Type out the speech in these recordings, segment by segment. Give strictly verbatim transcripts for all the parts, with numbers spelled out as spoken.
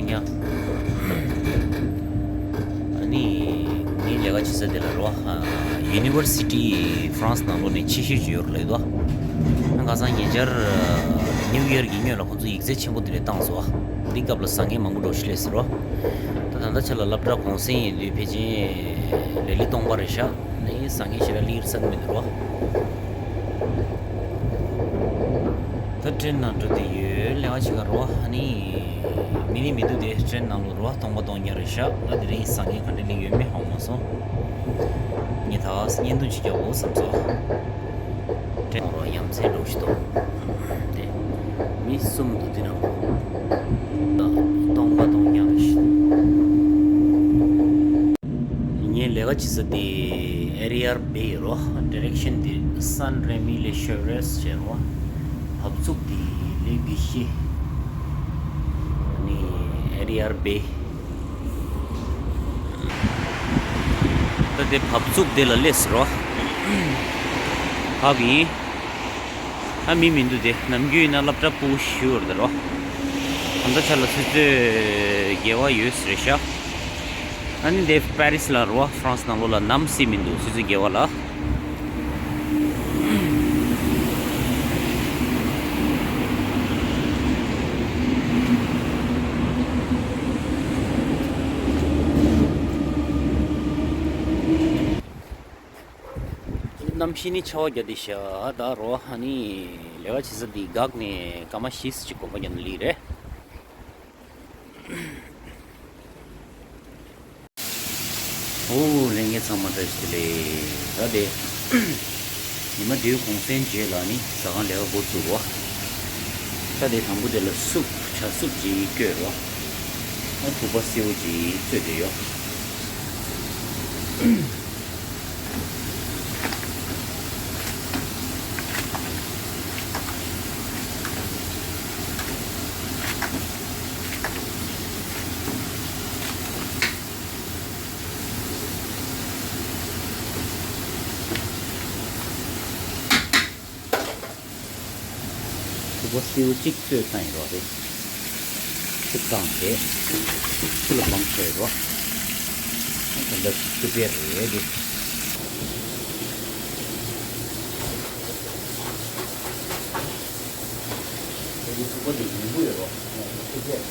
ཡ། ཨ་ནི། ངའི་ལས་ཀ་བྱེད་ས་དེ་ལ་རོ། ཡུ་ནི་ཝར་སི་ཊི་ཧྥ་རན་སི་ནང་ལོགས་ནས་ཆེ་ཤོས་ཅིག་ཡོད་རེད་ལབ་དོ། ང་ཁ་སང་ཉེ་ཆར་ནིའུ་ཡར་གྱི་སྔོན་ལ་ཁོང་ཚོ་ཡིག་ཚད་ཆེན་པོ་དེ་འདྲ་བཏང་སོང་། འདི་སྐབས་ལ་བཟང་ངན་མང་པོ་འགྲོ་ཤི་ལས་ཟེར་རོ། ད་ད་ལྟ་ཆ་ལ་སློབ་གྲྭ་གུང་སེང་ཡིན་དུས་ཕལ་ཆེར་ལེ་ལེ་སྟོང་པ་རེད་ཤག་ནི་བཟང་ངན་ཞེ་དྲག་ལི་ཡིར་ས་གི་མི་འདུག་རོ། ད་ཏྲེན་ནང་འགྲོ་དེ་ཡོད་ལས་ཀ་བྱེད་ག་རོ། ཨ་ནི་མི་ནི་མི་འདུག་དེ། ཏྲེན་ནང་ལོགས་རོ་སྟོང་པ་སྟོང་ཉ་རེད་ཤག་ང་དེ་རིང་བཟང་ངན་ག་འདྲ་ལི་ཡོད་མེད་ཧ་གོ་མ་སོང་། ངས་ད་བརྙན་ཐུང་ཅིག་རྒྱག་འོ་བསམ་སོང་། ཏྲེན་རོ་ཡ་མཚན་འགྲོ་ཞིག་འདུག་དེ་མི་གསུམ་འདུག་དེ་ནང་ལོགས་སྟོང་པ་སྟོང་ཉ་རེད་ཤག་ངའི་ལས་ཀ་བྱེད་ས་དེ་ཨེ་རི་ཡར་བེ་རོ། ཌི་རེག་ཤན་དེ་སན་རེ་མི་ལེ་ཤེ་རེས་ཟེར་རོ། བབས་ཚུགས་དེ་ལེ་བི་ཤེ། ནི་ཨེ་རི་ཡར་བེ། ད་དེ་བབས་ཚུགས་དེ་ལ་སླེབས་ཟེར་རོ། བབས་ཡིན། ཨ་མི་མི་འདུག་དེ། ནམ་རྒྱུན་ཡིན་ན་སློབ་གྲྭ་ཕྲུ་གུ་ཞིག་ཡོད་རེད་རོ། ད་ལྟ་ཆ་ལ་ཆུ་ཚོད་བརྒྱད་པ་ཡོད་ཟེར་ཤག་ཨ་ནི་དེ་པེ་རིས་ལ་རོ། ཧྥ་རན་སི་ནང་ལོགས་ལ་ནམ་སི་མི་འདུག་ཆུ་ཚོད་བརྒྱད་པ་ལ། གནམ་གཤིས་ནི་ཆར་པ་བརྒྱབ་བསྡད་ཤག་ད་རོ། ཨ་ནི་ལས་ཀ་བྱེད་ས་འདི་འགག་ནས་སྐར་མ་བཞི་ཙམ་ཅིག་གོམ་པ་རྒྱབ་ནས་སླེབས་རེད། ཨོ་ལྷན་རྒྱས་ཚང་མ་བཀྲ་ཤིས་བདེ་ལེགས། ད་དེ་ཉི་མ་དེའི་གུང་སེང་རྗེས་ལ་ནི་ཟ་ཁང་ལས་ཀ་འགོ་བཙུགས་རོ། ད་དེ་དང་པོ་དེ་ལ་སུབ། བྱ་སུབ་ཅིག་བསྐོལ་རོ། ཨ་ཐུག་པ་སེའུ་ཅིག་བཙོས་བསྡད་ཡོད། ཐུག་པ་སེའུ་གཅིག་བཙོས་བཏང་ཡིན་རོགས་རེད། ཆུ་བཀང་སྟེ། ཆུ་ལ་སྦངས་བྱས་རོ། ད་ལྟ་ཆུ་བྱས་རེད་དེ། ཐུག་པ་དེ་ཡིན་པོ་ཡོད་རོགས། ཆུ་བྱས།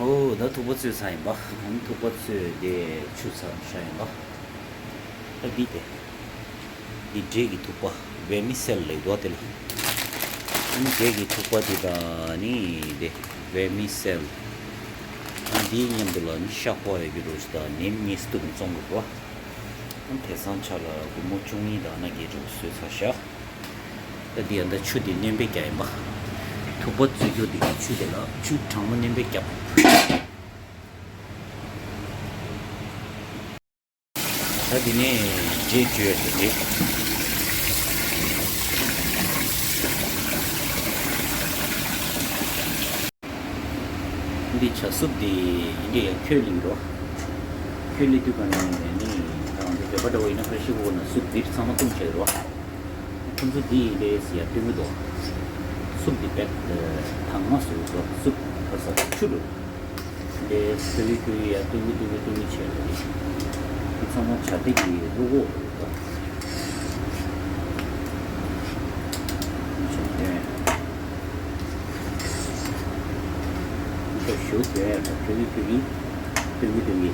ཨོ་ད་ཐུག་པ་བཙོས་ཚར་ཡིན་པ། ཨ་ནི་ཐུག་པ་བཙོས་ཏེ་ཆུ་ཚ་བཞག་ཡིན་པ། ད་འདི་དེ། འདི་འབྲས་ཀྱི་ཐུག་པ། བེར་མི་སེལ་ལབ་འདུག་དེ་ལ། ཨ་ནི་འབྲས་ཀྱི་ཐུག་པ་འདི་དང་ནི་དེ་བེར་མི་སེལ། ཨ་ནི་འདིའི་མཉམ་དུ་ལ་ནི་ཤ་བཀོག་ཡ་གི་རོ་ཞིག་དང་ནེམ་གཉིས་སུ་བཏུབ་ནས་བཙོང་དགོས་རོ། ཨ་ནི་དེང་སང་ཆ་ལ་སྒོར་མོ་བཅུ་གཉིས་དང་ཨ་ན་གི་རོ་བཟོས་ཚར་ཤག་ད་འདི་ཡང་ད་ཆུ་དེ་སྣོན་པས་བརྒྱབ་ཡིན་པ། ཐུག་པ་བཙོས་རྒྱུ་དེ་གི་ཆུ་དེ་ལ་ཆུ་གྲང་མོ་སྣོན་པས་བརྒྱབ། ད་འདི་ནས་འབྲས་བཅོས་ཡོད་དེ་འབྲས། འདི་བྱ་སུབ་འདི་འདི་ཡང་ཁྱོད་ལིང་རོ། ཁྱོད་ལི་དུས་ག་ནས་ནི་རང་འདི་ག་ བ་འདྲ་བོ་ཡིན་ན་པེ་རེ་ཤར་ཀུ་ཀར་ནང་སུབ་འདིར་ཚང་མ་བཏུང་བྱས་རོ། ཁོང་ཚོ་འདི་ཡིན་ལས་ཡར་བཏོན་གི་འདུག་སུབ་འདི་པེག་དང་མ་བཟོས་འདུག་སུབ་ཁ་ས་ཆུ་འདུག་འདི་སུབ་ཡོད་ཀྱི་ཡར་བཏོན་གི་བཏོན་གི་བཏོན་གི་བྱས་རོ། འདི་ཚང་མ་བྱ་དེ་གི་བླུག་གོ་འདུག་ཞུ་དོན་ཞུ་དོན་ལ་བཏོན་གི་བཏོན་གི་བཏོན་གི་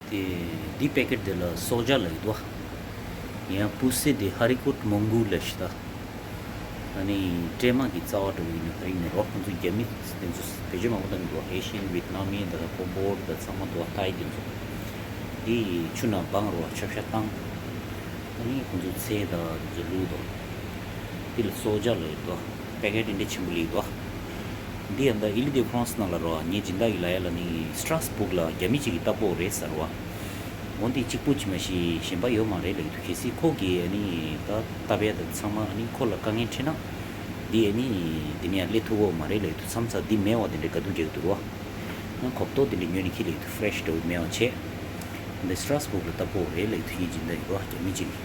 དེ་འདི་པེ་ཀེ་ཊི་དེ་ལ་སོ་ཇ་ལབ་ཀྱི་འདུག་ཡང་པུ་སེ་དེ་ཧ་རི་ཀོཊ་མོང་གུ་ལབ་ཤི་ད། ཨ་ནི་སྲན་མ་གི་རྩ་བ་འདྲ་བོ་ཡིན་ན་ཧ་རི་ནས་རོ། ཁོང་ཚོ་རྒྱ་མི་དེ་ཚོ་བེད་སྤྱོད་མང་པོ་བཏང་གི་འདུག་ཧེ་ཤན་ཝེད་ནམ་མི་དང་ཀོ་བོར་དང་ཚང་མ་འདུག་ཐའི་དེ་ཚོ། དེ་ཆུ་ནང་སྦངས་རོ། ཆབ་ཤ་བཏང་། ཨ་ནི་ཁོང་ཚོ་ཚལ་དང་དེ་ཚོ་བླུགས་འདུག་དེ་ལ་སོ་ཇ་ལབ་ཀྱི་འདུག་པེ་ཀེ་ཊི་འདི་འདྲ་ཆེན་པོ་སླེབས་འདུག་འདི་ཡང་ད་ཨི་ལི་དེ་ཧྥ་རན་སི་ནང་ལ་རོ། ངས་སྦྱིན་བདག་གིས་ལབ་ཡ་ལ་ནི་སི་ཊ་ར་སི་སྦུག་ལ་རྒྱ་མི་གཅིག་གིས་བཏབ་ཡོད་རེད་ཟེར་བ། འོ་འདི་གཅིག་པུ་ཅིག་མ་གཞི་གཞན་པ་ཡོད་མ་རེད་ལབ་ཀྱི་འདུག་གལ་སྲིད་ཁོ་གིས་ཨ་ནི་ད་བཏབ་ཡ་དང་ཚང་མ་ཨ་ནི་ཁོ་ལ་དཀའ་ངལ་འཕྲད་ན། འདི་ཨ་ནི་འདི་ནས་ཡང་སླེབས་ཐུབ་ཡོད་མ་རེད་ལབ་ཀྱི་འདུག་མཚམས་མཚམས་འདི་མེད་པ་དེ་འདྲའི་དཀའ་སྡུག་རྒྱག་གི་འདུག་རོ། ཡང་གོ་ཏོ་དེ་འདྲ་ཉོས་ནས་ཁྱེར་ལབ་ཀྱི་འདུག་ཧྥི་རེ་ཤི་འདྲ་བོ་མེད་པ་བྱས། འདི་སི་ཊ་ར་སི་སྦུག་ལ་བཏབ་ཡོད་རེད་ལབ་ཀྱི་འདུག་ངས་སྦྱིན་བདག་གིས་རོ། རྒྱ་མི་གཅིག་གིས།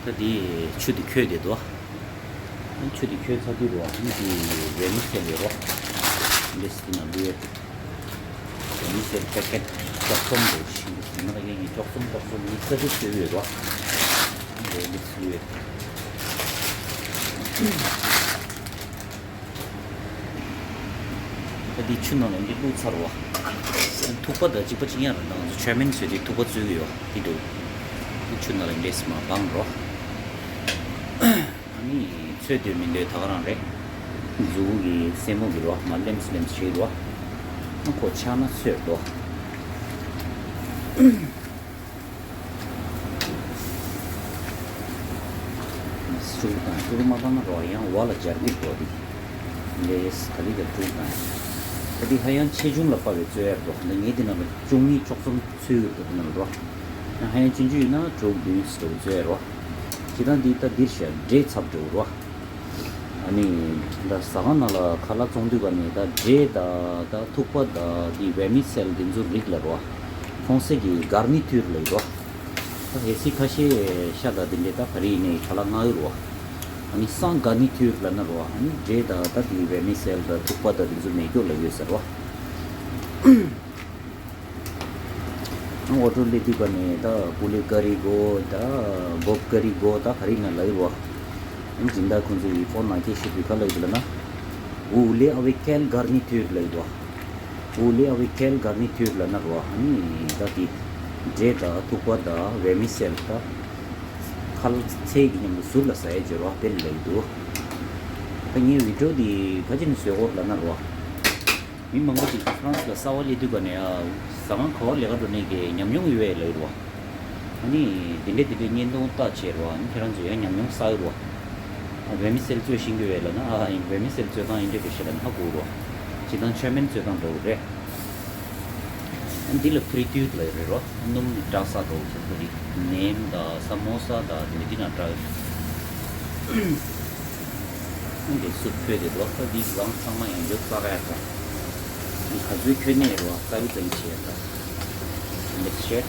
ད་དེ་ཆུ་དེ་ཁོལ་བསྡད་འདུག་ཆུ་དེ་ཁོལ་ཚར་དུས་རོ། ཨ་ནི་དེ་བེར་མི་སེལ་ཡོད་རོ། འདི་སི་དེ་ནང་བླུགས་ཡོད། བེར་མི་སེལ་པེ་ཀེ་ཊི་བཅུ་གསུམ་འདུག་ཞིང་དེ་ནང་ལ་ཡ་གི་བཅུ་གསུམ་བཅུ་གསུམ་ཉི་ཤུ་རྩ་དྲུག་བཙོས་ཡོད་རོ། འདི་འདི་བླུགས་ཡོད། ད་འདི་ཆུ་ནང་ལ་འདི་བླུགས་ཚར་བ། ཐུག་པ་དང་གཅིག་པ་གཅིག་རྐྱང་རེད། ད་ང་ཚོ་ཆོས་མིན་ཚོས་འདི་ཐུག་པ་བཙོས་ཀྱི་ཡོད། འདི་འདུག་འདི་ཆུ་ནང་ལ་འདྲེས་མ་སྦང་རོ། ཨ་ནི་ཚོས་འདོད་མི་འདོད་ད་ག་རང་རེད། མཛུ་གུ་གི་སེན་མོ་གི་རོ་མ་ལེམས་ལེམས་བྱེད་རོ། ཨ་ཁོ་ཆགས་ན་ཚོས་འགྲོ། སུ་དང་སུ་མ་བཏང་ན་རོ་ཡང་བ་ལ་སྦྱར་གི་འགྲོ་དེ། ལེས་ག་ལི་ག་དྲུག་དང་། ད་དེ་ཧ་ཡང་ཆེ་ཆུང་ལ་དཔག་པའི་བཙོས་ཡར་འགྲོ། ད་ངས་དེ་ནང་ལ་བཅུ་གཉིས་བཅུ་གསུམ་ཚུད་ཡོད་འགྲོ་དེ་ནང་ལ་འགྲོ། ཡང་ཧ་ཡང་ཆུང་ཆུང་ཡིན་ན་དྲུག་བདུན་ཙམ་བཙོས་རོ། ཇི་ལྟར་འདི་ལྟ་འདིར་བཞག་འདྲེས་ཚབ་འགྲོ་རོ། ཨ་ནི་ད་ཟ་ཁང་ནང་ལ་ཁ་ལག་བཙོང་དུས་ག་ནས་ད་འབྲས་དང་ད་ཐུག་པ་དང་འདི་བེར་མི་སེལ་འདི་ཚོ་རིགས་ལ་རོ། ཧྥོང་སེ་གི་གར་ནི་ཐུར་ལབ་རོ། ད་གལ་སྲིད་ཁ་ཤས་ཤ་དང་འདི་འདྲས་ད་ག་རེ་ཡིན་ནའི་ཁ་ལག་མངགས་ཡོད་རོ། ཨ་ནི་སང་གར་ནི་ཐུར་ལབ་ན་རོ། ཨ་ནི་འབྲས་དང་ད་འདི་བེར་མི་སེལ་དང་ཐུག་པ་དང་འདི་ཚོ་མེད་སྐྱོ་ལབ་ཡོད་ཟེར་རོ། ཨོ་ཊོ་སླེབས་དུས་ག་ནས་ད་པུ་ལེ་ཀ་རི་དགོས་ད་བོབ་ཀ་རི་དགོས་ད་ག་རེ་ཡིན་ན་ལབ་ཡོད་རོ། ཨ་ནི་སྦྱིན་བདག་ཁོང་ཚོ་ཡི་ཕོན་ནང་སྐད་བཤད་དུས་ག་ལབ་ཡོད་ལབ་ན། Vous voulez avec quelle garniture ལབ་ཡོད་རོ། Vous voulez avec quelle garniture ལབ་ན་རོ། ཨ་ནི་ད་དེ་འབྲས་དང་ཐུག་པ་དང་བེར་མི་སེལ་དང་ཁ་ལག་ཚལ་གྱི་མཉམ་དུ་ཟུར་ལ་ཟ་ཡས་བྱེད་རོ་དཔེར་ལབ་ཀྱི་འདུག་ད་ངའི་བི་ཌིའོ་འདི་ག་ཅི་ནས་བཟོས་ཡོད་ལབ་ན་རོ། མི་མང་པོ་ཅིག་ཧྥ་རན་སི་ལ་གསར་པ་སླེབས་དུས་ག་ནས་ཨ་ཟ་ཁང་ག་པར་ལས་ཀ་འགྲོ་མཁན་གྱི་ཉམས་མྱོང་ཡོད་པས་ལབ་ཀྱི་རོ། ཨ་ནི་འདི་འདྲས་འདི་འདྲས་བརྙན་ཐུང་ལྟ་བྱས་རོ། ཨ་ནི་ཁྱེད་རང་ཚོ་ཡང་ཉམས་མྱོང་བསགས་ཀྱི་རོ། ཨ་བེར་མི་སེལ་བཙོས་ཤེས་ཀྱི་ཡོད་པས་ལབ་ན། ཨ་ཡིན་བེར་མི་སེལ་བཙོས་སྟངས་འདི་འདྲས་རེད་ཤག་ལབ་ན་ཧ་གོ་རོ། སྤྱིར་བཏང་ཆོས་མིན་བཙོས་སྟངས་འདྲ་བོ་རེད། འདི་ལ་ཕྲི་ཏིར་ལབ་རེད་རོ། སྣུམ་དྲག་ས་འདྲ་བོ་ཚོ་ཁོ་རེ་ནེམ་དང་ས་མོ་ས་དང་དེ་འདྲ་འདི་ན་དྲག་ཡོད། འདི་སུབ་ཁོལ་དེ་འདུག་ད་འདི་རང་ཚང་མ་ཡང་འཇོག་རྩ་ག་ཡ་དང་། འདི་ག་ཚོད་ཁོལ་ནས་རོ་རྩ་བའི་རྩ་བའི་བྱེད་ཡ་དང་། འདི་ཆེ།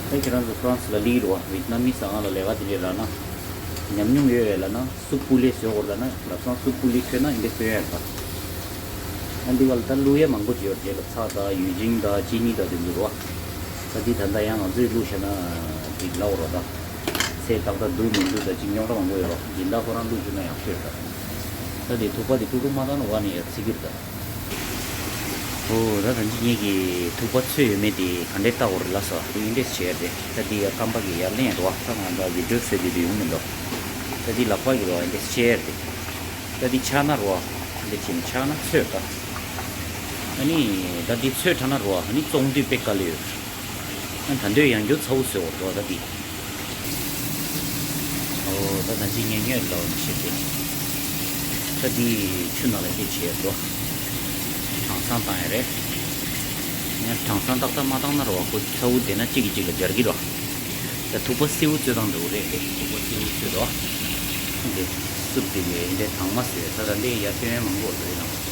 ད་ཁྱེད་རང་ཚོ་ཧྥ་རན་སི་ལ་ལི་རོ་ཝེད་ནམ་མི་ཟ་ཁང་ལ་ལས་ཀ་དེ་འདྲ་རག་ན། ཉམས་མྱོང་ཡོད་པས་ལབ་ན། སུབ་པུ་ལེ་བཟོ་དགོས་ལབ་ན་ལབ་སང་སུབ་པུ་ལེ་ཁོལ་ན་འདི་འདྲ་ཁོལ་ཡ་ལ། ཨ་འདི་ག་ལ་ད་བླུག་ཡ་མང་པོ་ཅིག་ཡོད་རེད་ལ། ཚྭ་དང་ཡུས་ཅིང་དང་ཅི་ནི་དང་དེ་འདུག་རོ། ད་འདི་ད་ལྟ་ཡང་ང་ཚོས་བླུགས་བཞག་ན་འགྲིག་ལབ་རོ་ད། ཚྭ་ཏག་ཏག་འདུག་མི་འདུག་ད་ཅིག་རྙོག་དྲ་མང་པོ་ཡོད་རོ། སྦྱིན་བདག་ཁོ་རང་བླུགས་བཅུག་ན་ཡག་ཤོས་རེད་ད། ད་འདི་ཐུག་པ་འདི་ཀྲུག་ཀྲུག་མ་བཏང་ན་འོ་ནི་ཡར་ཚིག་གི་རེད་ད། ཨོ་ད་ད་ཅི་ངེད་ཀྱི་ཐུག་པ་ཚོས་ཡོད་མེད་དེ་ག་འདྲས་བལྟ་དགོས་རེད་ལབ་སོང་། ཨ་འདི་འདྲས་བྱས་ཏེ་ད་འདི་ཡར་སྐམ་པ་གི་ཡར་ལེན་རོ། ད་ང་ད་བི་ཌིའོ་བཟོས་དེ་དུ་ཡོང་མི་འདུག་ད་འདི་ལག་པ་གི་རོ་འདི་འདྲས་བྱས་ཏེ། ད་འདི་ཆགས་ན་རོ། འདི་ཕྱིན་ཆགས་ན་ཚོས་ད། ཨ་ནི་ད་འདི་ཚོས་དྲགས་ན་རོ། ཨ་ནི་བཙོང་དུས་དཔེ་དཀའ་ལས་ཡོད། ཨ་ད་འདོད་ཡང་འགྱུར་ཚ་བོ་བཟོས་འོར་འགྲོ་ད་འདི། ཨོ་ད་ད་ཅི་ངས་ཉོས་ལོ་མི་ཤེས་ཏེ། ད་འདི་ཆུ་ནང་ལ་འདི་བྱས་འགྲོ། གྲང་སང་བཏང་ཡ་རེད། ཡང་གྲང་སང་ཏག་ཏག་མ་བཏང་ན་རོ་ཁོ་ཚ་བོ་དེ་ན་གཅིག་གིས་གཅིག་ལ་འབྱར་གི་རོ། ད་ཐུག་པ་སེའུ་བཙོས་སྟངས་འདྲ་བོ་རེད་དེ། ཐུག་པ་སེའུ་བཙོས་དོ། འདི་སུབ་འདི་ལས་འདི་དྭངས་མ་ཟེར། ད་ད་འདི་ཡར་ཐོན་མང་པོ་འདུག་ཡིན་ནམ།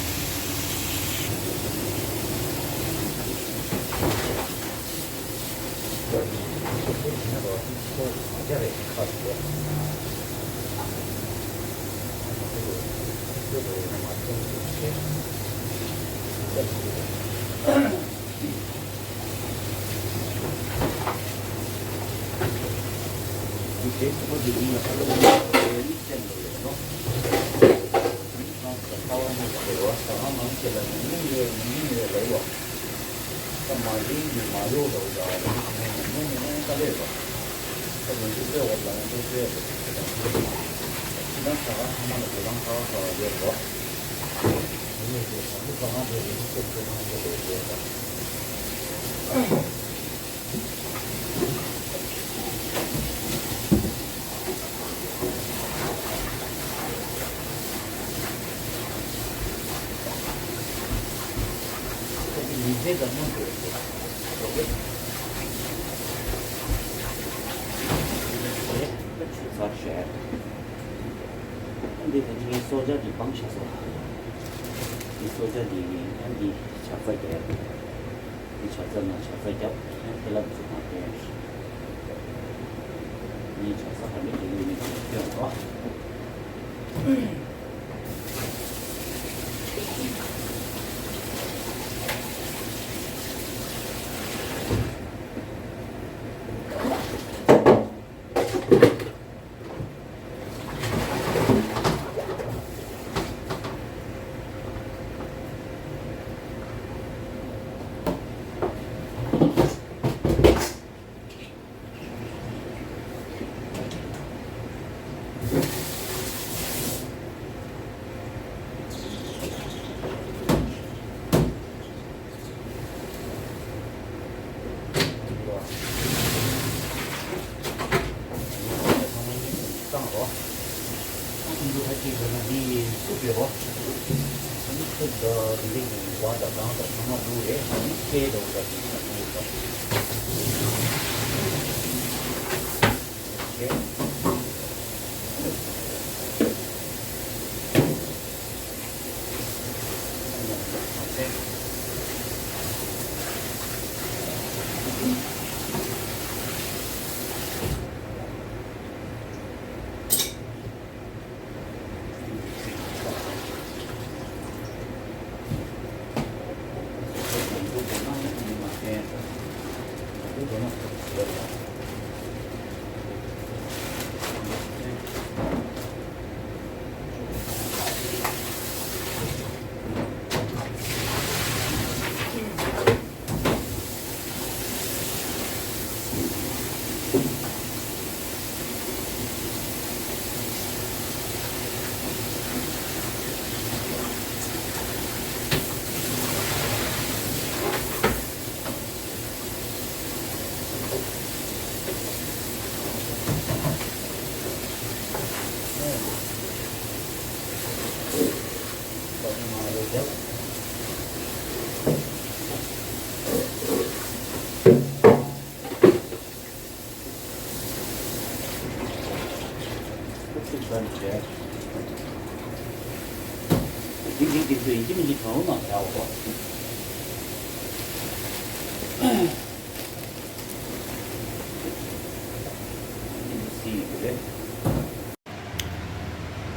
འདི་ད་ཅི་ངའི་སྲོག་ཆགས་ཀྱི་སྤང་བྱས་སོ། འདི་སྲོག་ཆགས་འདི་ཡིན། ཨ་འདི་ཆག་ཚ་རྒྱག་འདི་ཆག་ཚ་ན་ཆག་ཚ་རྒྱབ། ཨ་ཐེ་ལབ་ཚུགས་མ་སྟོན། ངའི་ཆག་ཚ་ག་ནས་རྒྱག་ཡོད་མེད་ཀྱི་སྟོན་རོགས།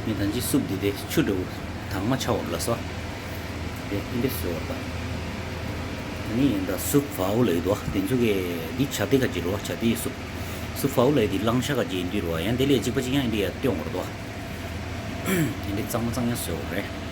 ངས་ད་ཅི་སུབ་འདི་དེ་ཆུ་འདྲ་བོ་དྭངས་མ་ཆགས་པ་ལ་སོ། དེ་འདི་བཟོས་པ། ནི་ཡིན་ད་སུབ་ཕའོ་ལ་ཡོད་དོ། དེ་ཚོ་གི་འདི་ཇ་ཏི་ཁ་ཅིག་རོ། ཇ་ཏི་སུབ། སུབ་ཕའོ་ལ་ཡོད་དེ་གླང་ཤ་ཁ་ཅིག་ཡིན་དུས་རོ། ཡང་དེ་ལས་གཅིག་པ་ཅིག་ཡང་འདི་ཡར་སྟོན་དགོས་རེད་དོ། འདི་གཙང་མ་གཙང་ཡང་བཟོས་པ་རེད།